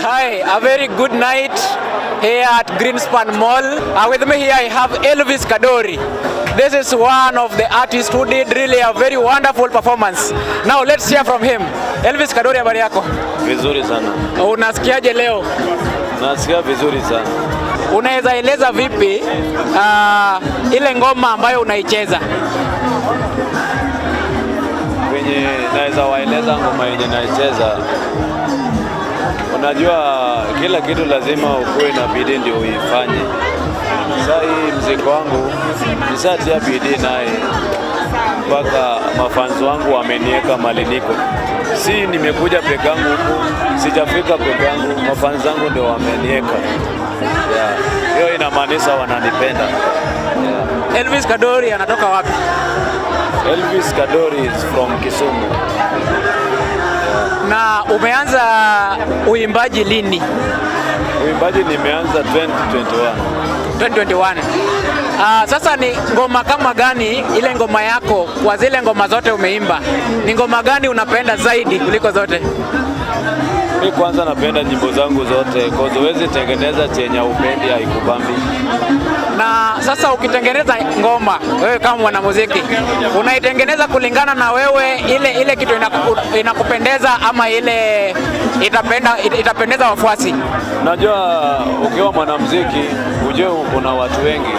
Hi, a very good night here at Greenspan Mall. With me here I have Elvis Kadori. This is one of the artists who did really a very wonderful performance. Now let's hear from him. Elvis Kadori, habari yako? Vizuri sana. Unasikiaje leo? Nasikia vizuri sana. Unaweza eleza vipi ile ngoma ambayo unaicheza? Venye naweza waeleza ngoma yenye naicheza, unajua kila kitu lazima ukuwe na bidii ndio uifanye. Saa hii mziki wangu nishatia bidii naye mpaka mafans wangu wameniweka mahali niko. Si nimekuja peke yangu huku, sijafika peke yangu, mafans wangu ndio wameniweka. Yeah. Hiyo inamaanisha wananipenda. Yeah. Elvis Kadori anatoka wapi? Elvis Kadori is from Kisumu. Na umeanza uimbaji lini? Uimbaji nimeanza 2021. 2021. Sasa ni ngoma kama gani ile ngoma yako kwa zile ngoma zote umeimba? Ni ngoma gani unapenda zaidi kuliko zote? Mi kwanza napenda nyimbo zangu zote, 'cause huwezi tengeneza chenye upendi, haikubambi. Na sasa ukitengeneza ngoma wewe kama mwanamuziki unaitengeneza kulingana na wewe ile kitu inakupendeza ama ile itapendeza wafuasi? Unajua ukiwa mwanamuziki ujue kuna watu wengi,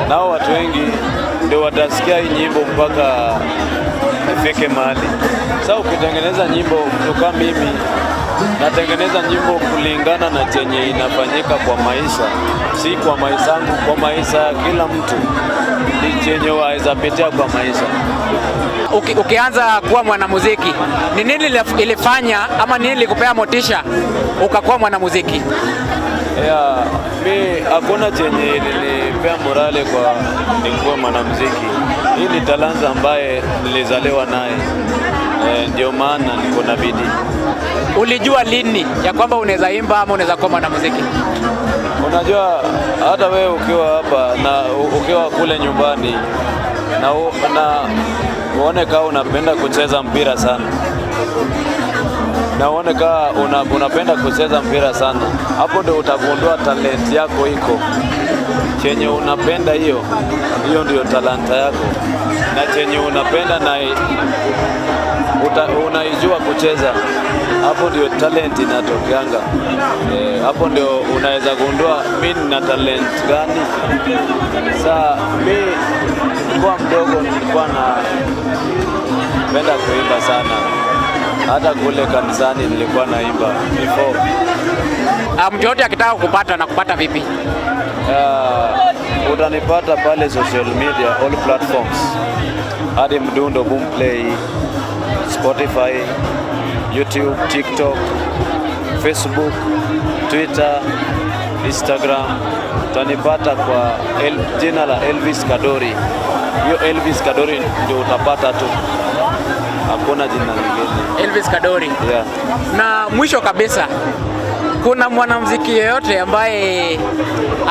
nao watu wengi ndio watasikia hii nyimbo mpaka ifike mahali. Sasa ukitengeneza nyimbo, mtu kama mimi natengeneza nyimbo kulingana na chenye inafanyika kwa maisha, si kwa maisha yangu, kwa maisha ya kila mtu, ni chenye waweza pitia kwa maisha. Ukianza kuwa mwanamuziki ni nini ilifanya ama nini ilikupea motisha ukakuwa mwanamuziki? Yeah, mi hakuna chenye ilinipea morale kwa nikuwa mwanamuziki. Hii ni talanta ambaye nilizaliwa naye. Ndio maana niko na bidii. Ulijua lini ya kwamba unaweza imba ama unaweza kuwa mwanamuziki? Unajua hata wewe ukiwa hapa na ukiwa kule nyumbani na uone kama unapenda kucheza mpira sana na uone kama unapenda kucheza mpira sana, hapo ndio utagundua talent yako iko chenye unapenda, hiyo hiyo ndio talanta yako, na chenye unapenda na unaijua kucheza, hapo ndio talent inatokeanga. Hapo ndio unaweza gundua mi nina talent gani. Saa mi nilikuwa mdogo, nilikuwa na penda kuimba sana, hata kule kanisani nilikuwa naimba before. Mtu yote akitaka kupata na kupata vipi? Utanipata pale social media, all platforms, hadi Mdundo Boomplay, Spotify, YouTube, TikTok, Facebook, Twitter, Instagram. Utanipata kwa jina la Elvis Kadori. Hiyo Elvis Kadori ndio utapata tu, hakuna jina lingine. Elvis Kadori. Yeah. Na mwisho kabisa, kuna mwanamuziki yeyote ambaye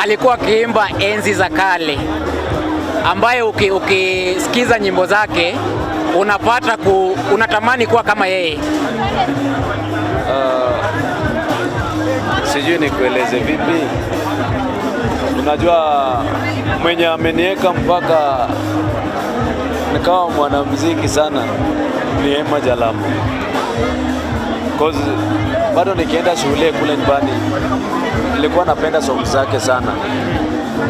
alikuwa akiimba enzi za kale ambaye ukisikiza nyimbo zake unatamani kuwa kama yeye? Sijui nikueleze vipi. Unajua mwenye ameniweka mpaka nikawa mwanamuziki sana ni Emma Jalamo. 'Cause bado nikienda shule kule nyumbani nilikuwa napenda song zake sana,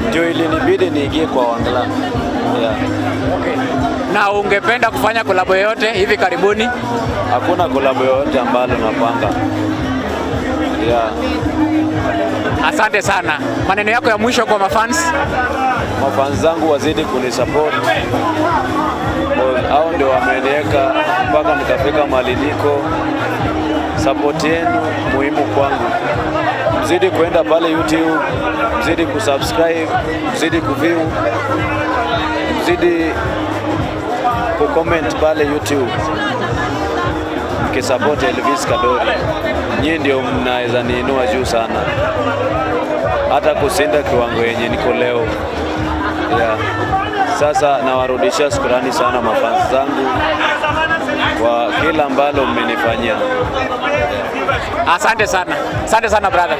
ndio ilinibidi niingie kwa Ohangla. Yeah. Okay. Na ungependa kufanya kolabo yoyote hivi karibuni? Hakuna kolabo yoyote ambalo napanga. Yeah. Asante sana. Maneno yako ya mwisho kwa mafans? Mafans zangu wazidi kunisupport. Hao ndio wameniweka mpaka nikafika mahali niko. Support yenu muhimu kwangu. Mzidi kuenda pale YouTube, mzidi kusubscribe, mzidi kuview, mzidi kucomment pale YouTube mkisupport Elvis Kadori. Nyinyi ndio mnaweza niinua juu sana, hata kushinda kiwango yenye niko leo. Yeah. Sasa nawarudishia shukrani sana mafans zangu kwa kila ambalo mmenifanyia. Asante sana. Asante sana, brother.